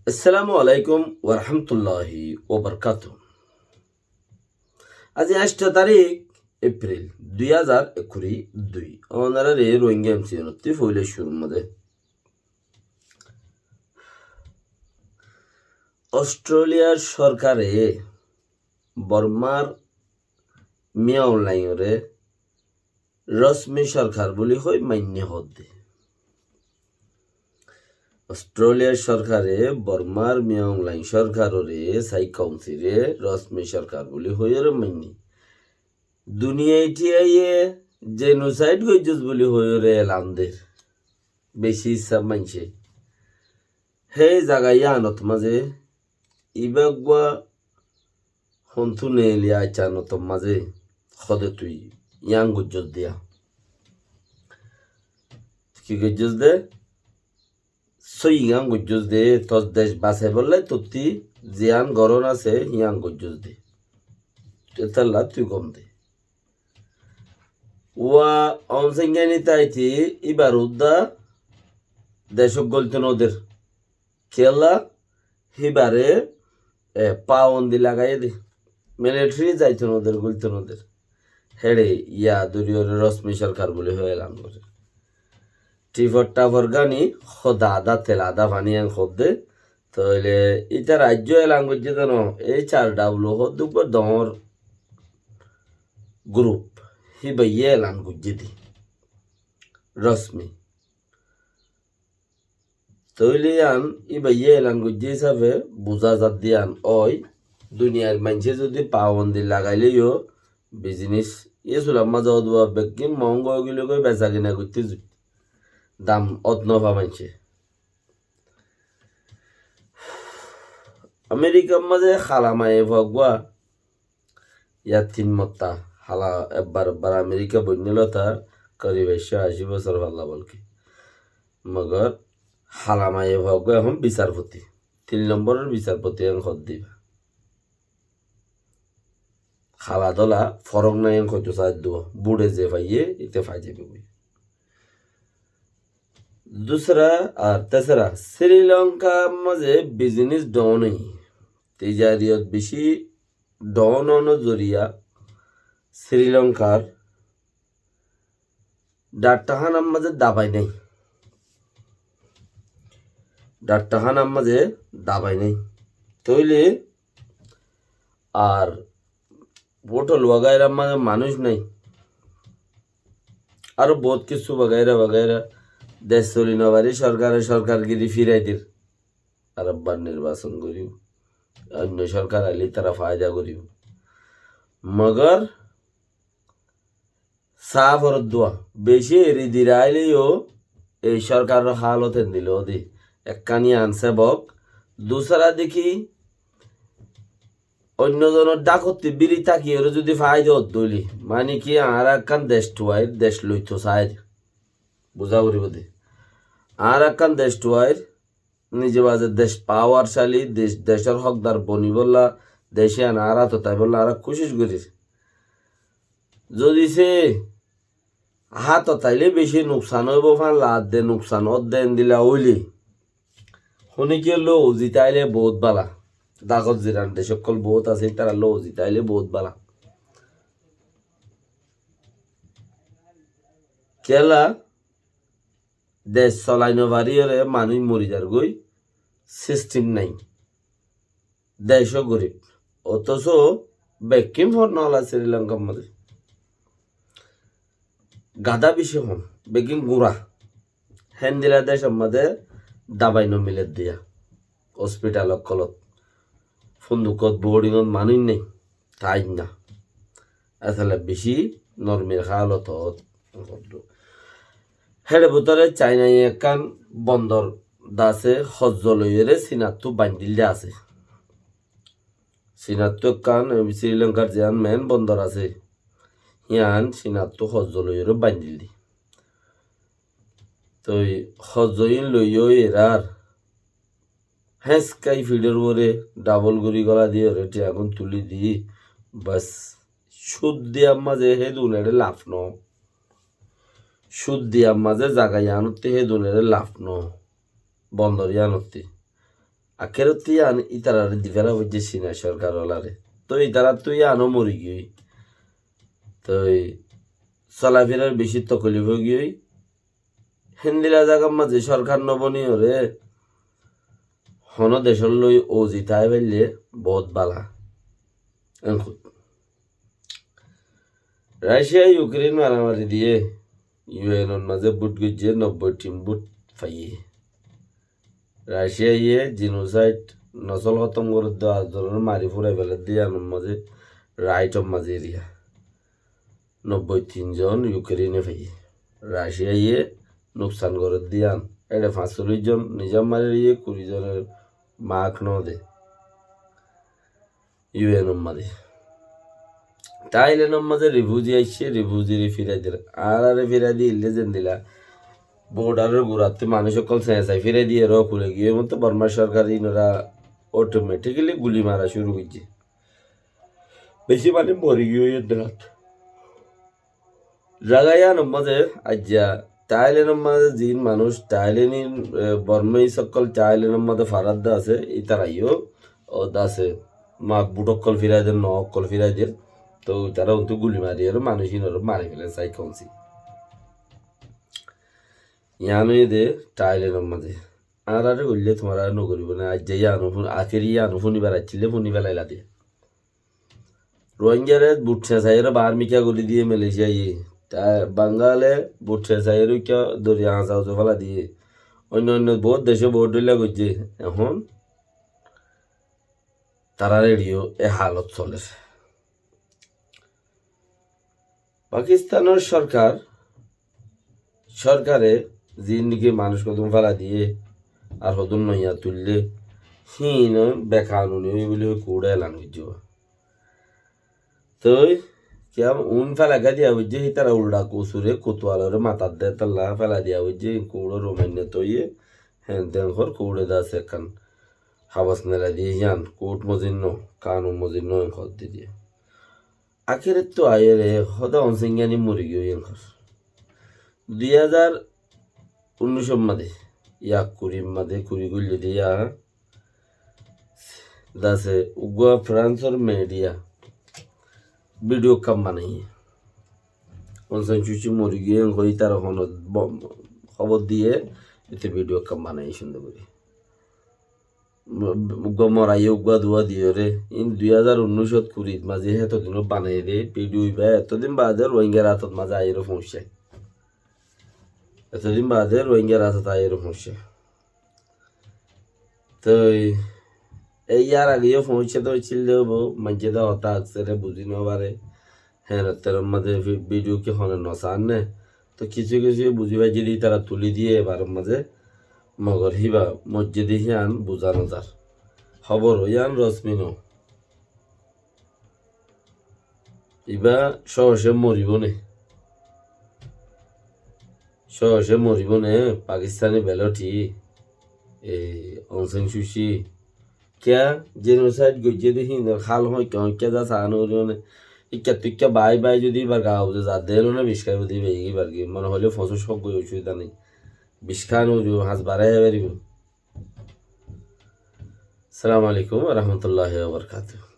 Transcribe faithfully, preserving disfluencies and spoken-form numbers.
Assalamu alaikum warahmatulláhi wabarakátuhu. Aijja añctho tarík Epril dui házar ekkuri dui. Onoráre Rohingya M C N ottú foila cúrur mazé Ostréliyar sorkare Bormar Min Aung Hlaing ore rosmi sorkar buli hoi mainné hoódde. Ostréliyar sorkare Bormar Min Aung Hlaing sorkarore, Sai Kaung Sire rosmi sorkar buli hoiyóre mainné. Duniyai tiyaye jenosaid goijjós buli hoiyóre elan der. Beci issá maincé. Hé zaga yíanot mazé ibá uggúa hontú neeli aiccánot mazé hóde tui yían goijjós de yá. Ki goijjós de? Sóiyi yían goijjós de, tor dec basaibólla tottí ziyán gorón asé yían goijjós de. Etálla tui gom de. Wa Aung San Suu Kyi táiti íbar uddá decót goilto noder. Kiyólla híbare, e, pabondi lagaiyé de. Militari zaito noder, goilto noder. Héçe yá dóri ore rosmi sorkar buli hoi elan gorer. Tifor tafor gani hoda adá tel adá faní en hoódde. Tóile ítar aijjó elan goijjé de no, ei H R W hoódde uggúa doñr group, híbaye elan goijjé de. Rosmi. Tóile yían íbaye elan goijjé hísafe buzá zadde yían ói, duniyair maincé zodi pabondi lagaile yó bizinis yé sular mazé ódua beggín moónga óigile goi besa kina goitté zui. Dam ót nofa maincé. Amerikar mazé hala maiyafua uggúa, yá tin motta, hala ebbar ebbar Amerika boinné lota korib ekcó ací bosór falla bolki. Mogor hala maiyafua uggúa ehón bisarfoti, tin lombóror bisarfoti en hoódde íba. Hala dóla forók nái en hoitó saáidde, búçe ze faiyé íte fai zaibói. Dusra ar tesra, Sri Lankar mazé bizinis doón óiye, tijariyot beci doón ónor zoriya Sri Lankar dhattahánar mazé dabai nái. Dhattahánar mazé dabai nái. Tóile ar hótel wagaira mazé manúic nái. Aró bout kissú wagaira wagaira. Dec soli nofarí sorkare sorkargiri firai der. Ar ebbar nirbacon goríbo. Oinno sorkar aile tará faida goríbo. Mogor saá foredde, beci eri diri aile yó ei sorkaror hálot endilla óde. Ekkán yían sebok, dusra deki oinno zonor dhákotti bíri tákiyóre zodi faida ódde óile, mani ki añára ekkán dec tuair, dec loito sair. Buzá foribó de. Añára ekkán dec tuair, nize baze dec pawar sali, dec, decor hókdar bonibólla, dec yían añár átot aibólla añára kucíc gorir. Zodi se hátot aile beci nuksan óibo, fán laadde nuksan ódde endilla óile, honikiyólla zitaile bout bála. Dhákot ziran dec ókkol bout asé, ítarallá zitaile bout bála. Kiyólla dec solai nofaríyore manúic mori zargói, sistim nái. Decó gorib. Otoso bekkín fornawala Sri Lankar mazé. Gadá beci hom, bekkín gura. Héndilla decor mazé dabai nomiler diya. Hospital ókkolot, fondukot, bodingot manúic nái. Táinna. Asóle beci normir hálot ót. Héçe bútore Cainaye ekkán bondor dase hozzo loiyóre Sinattú baindíl de asé. Sinattú ekkán, em, Sri Lankar ziyán men bondor asé, híyan Sinattú hozzo loiyóre baindíl de. Toi hozzo ín loiyói erár Héñskai fiçor uore dhabol gorí gola diyóre thiyagún tulí di, bas, cúd diyar mazé hédun eçé laf no. Cúd diyar mazé zaga yíanottí hédun eçé laf no. Bondor yíanottí. Akérottú yían ítararé diféla foijjé Cina sorkar ólaré. Toi ítarattu yíano morigiyói. Toi solafirar bicí tokolif óigiyói. Héndilla zagar mazé sorkar noboniyóre honó decór lói uzi tái faillé boóut bála. Enkut. Racia Yukrein maramari diyé, yu enor mazé bút goijjé, nobboi tin bút faiyé. Raciaye jinosaid, nosól hótom gorédde, ar zonoré mari fúrai félaidde, yíanor mazé raitor mazé eriya. Nobboi tin zon Yukreine faiyé. Raciaye nuksan gorédde yían. Éçe fañsollic zon nizam mari riyé, kuri zonor mak no de. Yu enor mazé. Tailenor mazé rifuzi aiccé, rifuzire firai der. Añáráre firai diyé endilla. Bordaror gurattú manúic ókkol señsai firai diyé, ró kule giyé, motto Bormar sorkar inora otometikali guli mara cúru goijjé. Bicí manúic mori giyé endillat. Zaga yíanor mazé aijja Tailenor mazé ziín manúic Taileni, e, Bormais ókkol Tailenor mazé faradde asé, ítarayó ó dase ma bút ókkol firai der, no ókkol firai der. Toi ítara untú guli mari aró manúic inoré mari féle sai kómsi. Yían óiye de Tailenor mazé. Añáráre goillé tuáñráre nogoribó né, aijja yíano fún-, akéri yíano fúnibar aiccíle fúni félaila de. Ruáingaré bút señsaiyóre baár mikká gorí diyé Malaysiaye. Tá Bangale bút señsaiyóre ikká doriya hañsa uzu félai diyé. Oinno oinno boóut decé boóut dhoilla goijjé. Ehón tarár eriyó e halot solér. Pakistanor sorkar, sorkare ziín niki manúic hodún félai diyé, ar hodún noiya tuillé, híin bekanuni óiye buli hoi kuúre elan goijjé. Toi kiyá un félai diya foijjé, hítara uldha kusure kutualore matat de tolla félai diya foijjé, kuúre romainne toiye, hén ten hor kuúre dase ekkán habas nelai diyé, yían kuút mozin no, kanun mozin no, en hor di diyé. Akérottú aiyóre hóde Onsengyani mori giyói enkor. Dui házar unnúicor mazé, yá kurir mazé, kuri goillé de yá, dase uggúa Fransor midiya bidiyó ekkán banaiyé. Onsen Suci mori giyói enkor, ítara honot bo-, hóbor diyé, ete bidiyó ekkán banaiyé cúndor gorí. Uggúa moraiyé, uggúa duwa diyóre. Iín dui házar unnúicot kurit mazé hétodinot banaiyé dé, bidiyó ibá etodin baade Ruáingar átot mazé aiyóre foóñiccé. Etodin baade Ruáingar átot aiyóre foóñiccé. Toi, e yar age yó foóñiccé dé óiccíl dé óibo, maincé dé hotá aksere buzí no fare. Héen ottór mazé vi-, bidiyó ki hone no saán né? Toi kissú kissú buzí faijjé dé ítara tulí diyé ebaror mazé. Mogor híba moijjé dé híyan buzá no zar. Hóbor yían rosmi no. Ibá cóoce moribó né. Cóoce moribó né, Pakistani beloti, e, Onsen Suci. Kiyá jenosaid goijjé dé híinor hál hoóñikka hoóñikka za saá no gorí mane, ikkattú ikka bái bái zodi ibar gaa ude za dé lone bic háibo dé ibá, ibar gi mane hoilé fosó cók goi ocubida nai. Bic há no gorí, hañs barái hái faribó. Assalamu alaikum wa rahmatullahi wa barakatuhu.